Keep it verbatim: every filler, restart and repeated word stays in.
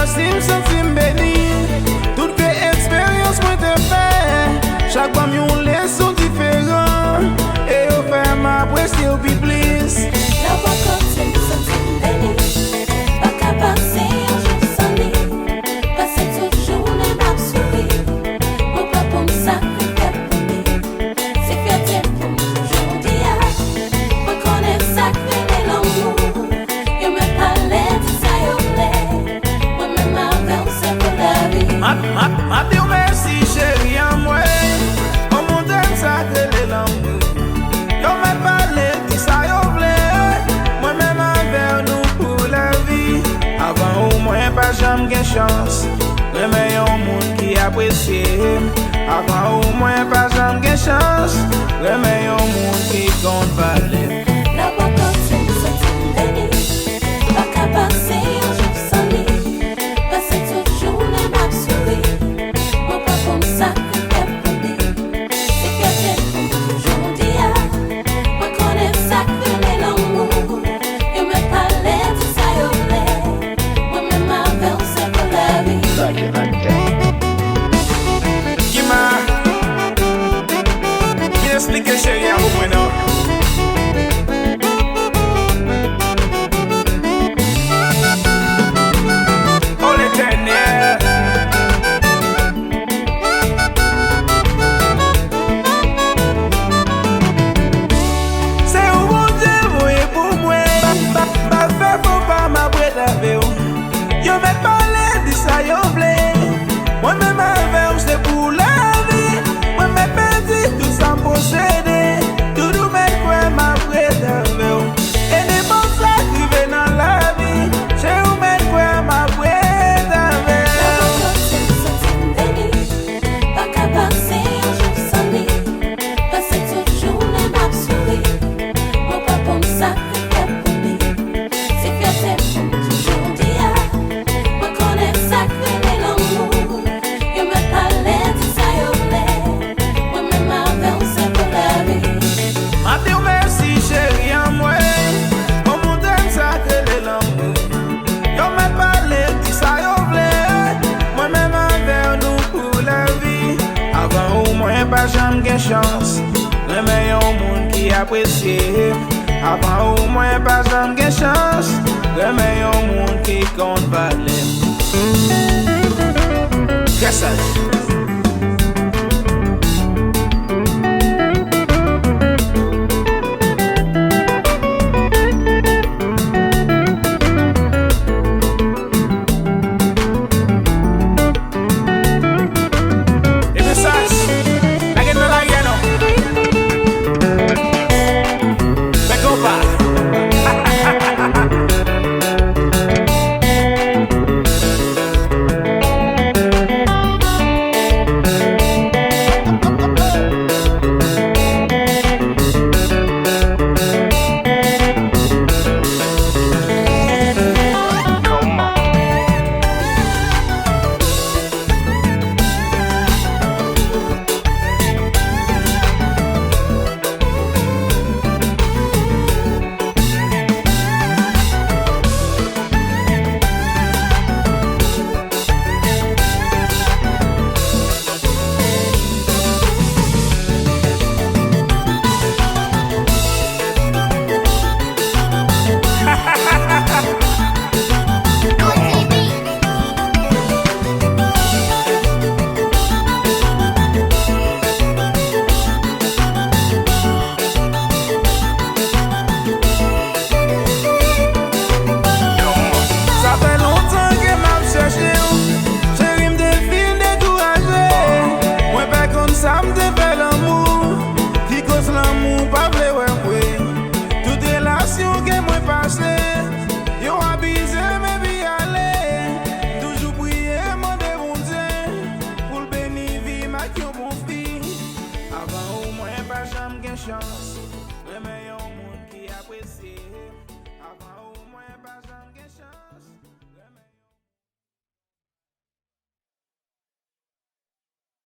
Si m santi m beni, tout vye eksperyans mwen te fè, chak bò m yon leson diferan, e yo fè m apresye w pi plis. Nan bò kote m santi m beni, pa ka pase yon jou san li, pase tout jounen m ap souri, mwen pa konn sa k rive pou li. Se fyète pou m jodi a. Mwen konnen sa k rele lanmou. Yo mèt pale di sa yo vle. Mwen menm avè w se pou lavi. M ap, m ap, m ap di w mèsi, cheri an mwen. Ou montre m sa k rele lanmou. Yo mèt pale di sa yo vle. Mwen menm avè w nou pou lavi. Avan ou mwen pa janm gen chans. Renmen yon moun ki apresye m. Avan ou mwen pa janm gen chans. Renmen yon moun ki konn valè. Nan bò kote m santi m beni. Pa ka pase yon jou san li. Pase tout jounen m ap souri. Mwen pa konn sa k rive pou li. Se fyète pou m jodi a. Mwen konnen sa k rele lanmou. Yo mèt pale di sa yo vle. Mwen menm avè w se pou lavi. Kima, vin eksplike cheri a pou mwen non. O Letènèl. Se ou Bondye voye pou mwen. Pa, pa, pa fè fo pa m ap ret avè w. Yo mèt pale di sa yo vle. Mwen menm avè w se pou lavi. Mwen mèt pèdi tout sa m posede. Tout ou mèt kwè m ap ret avè w. E nenpòt sa k rive nan lavi, cheri ou mèt kwè m ap ret avè w. Nan bò kote m santi m beni, pa ka pase yon jou san li. Pase tout jounen m ap souri, mwen pa konn sa k rive pou li. Se fyète pou m toujou di a, mwen konnen sa k rele lanmou. Yo mèt pale di sa yo vle, mwen menm avè w se pou lavi. M ap di w mèsi, cheri an mwen. Ou montre m sa k rele lanmou. Yo mèt pale, di sa yo vle. Mwen menm avè w, nou pou lavi. Avan ou, mwen pa janm gen chans. Renmen yon moun ki apresye m. Avan ou, mwen pa janm gen chans. Renmen yon moun ki konn valè m. Kè saj. E mesaj, lage nan lari a non. Fè konpa. Sa fè lontan ke m ap chèche w. Cheri, m te fin dekouraje. Mwen pa konn sa m te fè lanmou. Ki koz lanmou pa vle wè mwen. Tout relasyon ke mwen pase, yo abize m epi ale. Toujou priye, mande Bondye pou l beni vi m ak yon bon fi. Avan ou, mwen pa janm gen chans.